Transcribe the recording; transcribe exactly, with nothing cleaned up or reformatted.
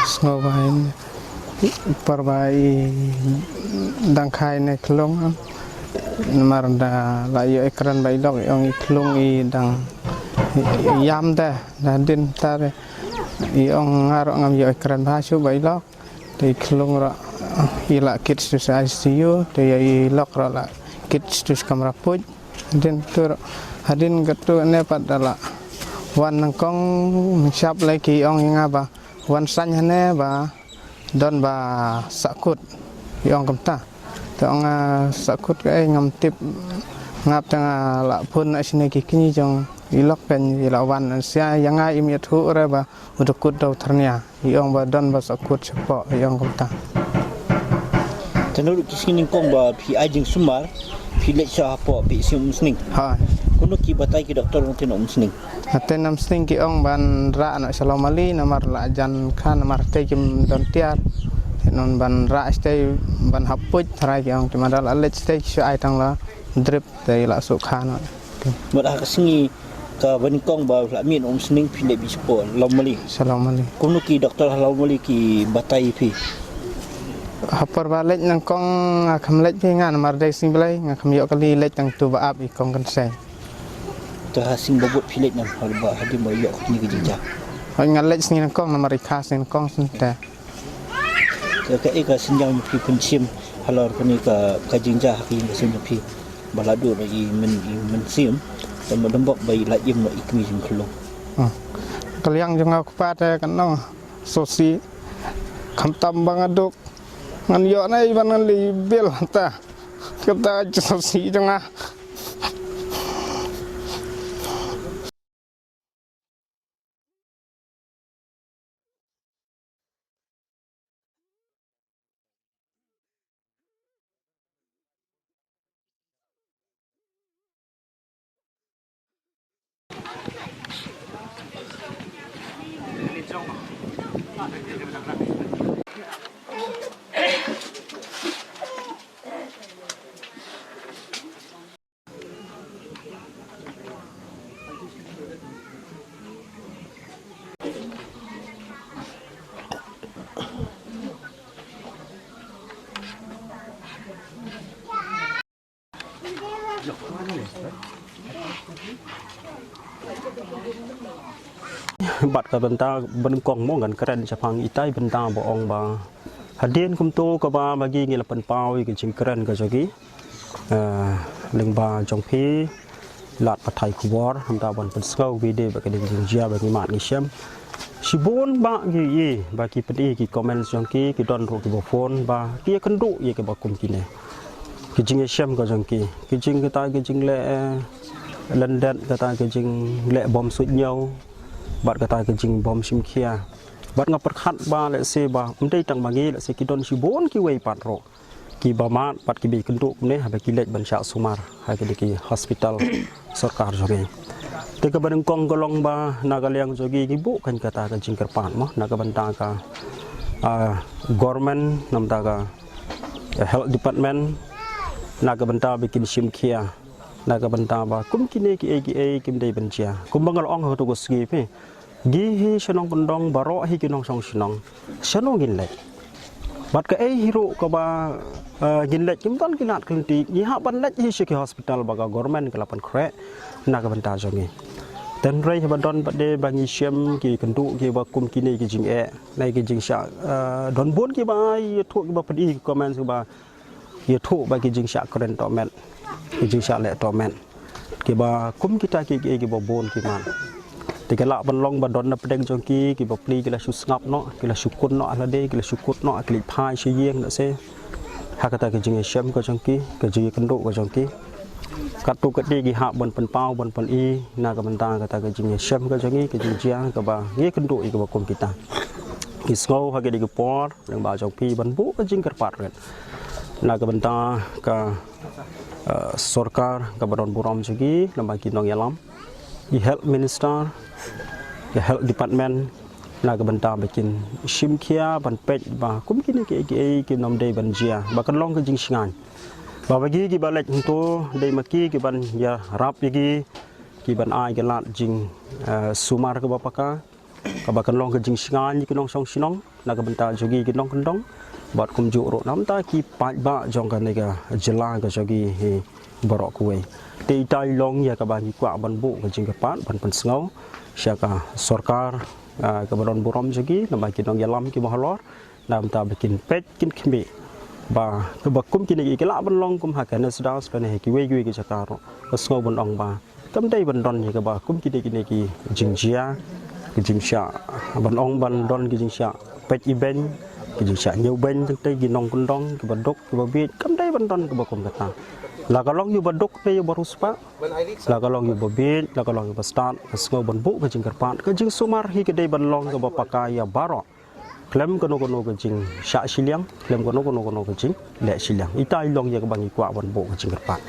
Sngew ba i, por ba i dang kha ine i khlung, namar da la ïoh i kren ba i lok, i ong i khlung i dang, i, i ïam te, da hadien ta te i ong nga ruh ngam ïoh i kren bha shuh ba i lok. Te i khlung ruh i la kit sha I C U, te i lok ruh la kit sha kamra puit. Hadien tu ruh, hadien katu ne pat da la wan nyngkong, shap lei ki ong ïa nga ba wan saiñ hangne ba don ba sahkut, i ong kumta. Te ong nga, sahkut kaei ngam tip, nga pat nga la phone na shane ki kñi jong i lok, kan i la wan, sia ïa nga im ïathuh re ba u da kut da u thyrnia, i ong ba don ba sahkut shapoh, i ong kumta. Te naduh ki sngi nyngkong ba phi ai jingsumar, phi leit sha hapoh phi siem Umsning? Ha. Kumno ki batai ki doktor nangta na Umsning? Hangta na Umsning ki ong ban rah noh sha Lawmali, namar la jan kha, namar te kim don tiar. Te non ban rah shatei, ban hap puit, tharai ki ong, te ma da la leit shatei ki shu ai tang la drip, te la shu kha noh. Bad ha ka sngi kaba nyngkong ba la mih na Umsning phi leit beit shapoh Lawmali? Sha Lawmali. Kumno ki doktor ha Lawmali ki batai ïa phi? Ha por ba leit nyngkong nga kham leit phi nga, namar dei sngi Blei, nga kham ïoh kali, leit tang tu ba ap i kong Kynsei. Te ha sngi ba bud phi leit nangta, ha ba hadien ba ïoh kane ka jingjia? Hooid, nga leit sngi nyngkong namar i kha sngi nyngkong shen te. Te kaei ka synjam phi pynshim halor kane ka, ka jingjia ha ka ïing ka sem jong phi, ba la duh noh i myn, i mynsiem, te ma dang bok ba i la im noh i kmie jong i khlung? Hmm. Ka liang jong nga u kpa te kan ong sngewsih, khamtam ba nga duk, ngan ïoh nai ban ngan leit bill, te kata ka jingsngewsih jong nga. Bad ka bynta ba nyngkong mo ngan kren shaphang itai bynta ba ong ba hadien kumto kaba ma ngi ngi la pynpaw ïa ka jingkren ka jong ki. Eh, lyngba jong phi lad pathai khubor, namar ban pynsngew beit ba ka dei ka jingjia ba ngi mad ngi shem. Shibun ba ngi ïohi ba ki pyni ki comments jong ki, ki don ruh kiba phone ba ki ïakynduh ïa kiba kum kine. Ki jingïashem ka jong ki, ki jing kata ki jingleh, eh, lyndet, kata ki jingleh bom suidñiew, bad kata ki jingbom shim khia. Bad nga pyrkhat ba lehse ba ym dei tang ma ngi, lehse ki don shibun kiwei pat ruh kiba mad bad kiba ïakynduh kumne haba ki leit ban shah sumar ha kine ki hospital sorkar jong ngi. Te kaba nyngkong ka long ba na ka liang jong ngi ngi buh kan kata ka jingkyrpad mo na ka bynta ka, ah, government, namar ka, eh, health department, na ka bynta ba kin shim khia na ka bynta ba kum kine kiei kiei kim dei ban jia. Kumba nga la ong ha kato ka sngi phi, ngi hi shnong kyndong baroh hi ki nongshong shnong, shano ngin leit? Bad kaei hi ruh kaba, eh, ngin leit, kim don ki lad ki lynti, ngi hap ban leit hi sha ki hospital ba ka government ka la pynkhreh na ka bynta jong ngi. Hynrei haba don pat de ba ngi shem ki kynduh kiba kum kine ki jingeh, ne ki jingshah, eh, don bun kiba ïathuh kiba pyni ki comments kiba ïathuh ba ki jingshah kren tohmet, ki jingshah leh tohmet, kiba kum kita kiei kiei kiba bun ki mad. Te ka lah ban long ba don na pdeng jong ki kiba plie ki la shu sngap noh, ki la shu kun noh ha lade, ki la shu kut noh ha ki leit phai sha ïing noh se. Ha kata ka jingïashem ka jong ki, ka jingïakynduh ka jong ki, katto katne ki hap ban pynpaw ban pyni na ka bynta kata ka jingïashem ka jong ngi, ka jingjia kaba ngi ïakynduh ïa kiba kum kita. Ngi sngew ha kine ki por lyngba jong phi ban buh ka jingkyrpad rit na ka bynta ka, eh, sorkar kaba don burom jong ki, lyngba ki nongïalam, ki health minister, ki health department, na ka bynta ba kin shim khia ban peit ba kum kine kiei kiei kim dei ban jia, ba kan long ka jingshngaiñ. Ba ma ngi kiba leit hangto dei ma ki kiban ïarap ïa ki, kiban ai ka lad jing, eh, sumar kaba paka, kaba kan long ka jingshngaiñ ïa ki nongshong shnong. na ka bynta jong ki nongkyndong bad kumjuh ruh na ka bynta ki paidbah jong kane ka jylla ka jong ki hi baroh kawei. Te ita i long ïa kaba ngi kwah ban buh ka jingkyrpad ban pynsngew sha ka sorkar, ah, kaba don burom jong ki, namar ki nongïalam kiba halor, na ka bynta ba kin peit kin khmih ba kaba kum kine ki lah ban long kum ha ka NESDAS lane ha kiwei kiwei ki jaka ruh. Ka sngew ban ong ba kam dei ban don ïa kaba kum kine kine ki jingjia, ki jingshah ban ong ban don ki jingshah peit ibeiñ, ki jingshah ñiewbeiñ, tang te ki nongkyndong kiba duk kiba bieit, kam dei ban don kaba kum kata. La ka long ïa uba duk ne ïa uba riewspah, la ka long ïa uba bieit, la ka long ïa uba stad, ka sngew ban buh ka jingkyrpad, ka jingsumar hi ka dei ban long kaba paka ïa baroh. Khlem kano kano ka jingshah shiliang, khlem kano kano kano ka jingleh shiliang. Ita i long ïa kaba ngi kwah ban buh ka jingkyrpad.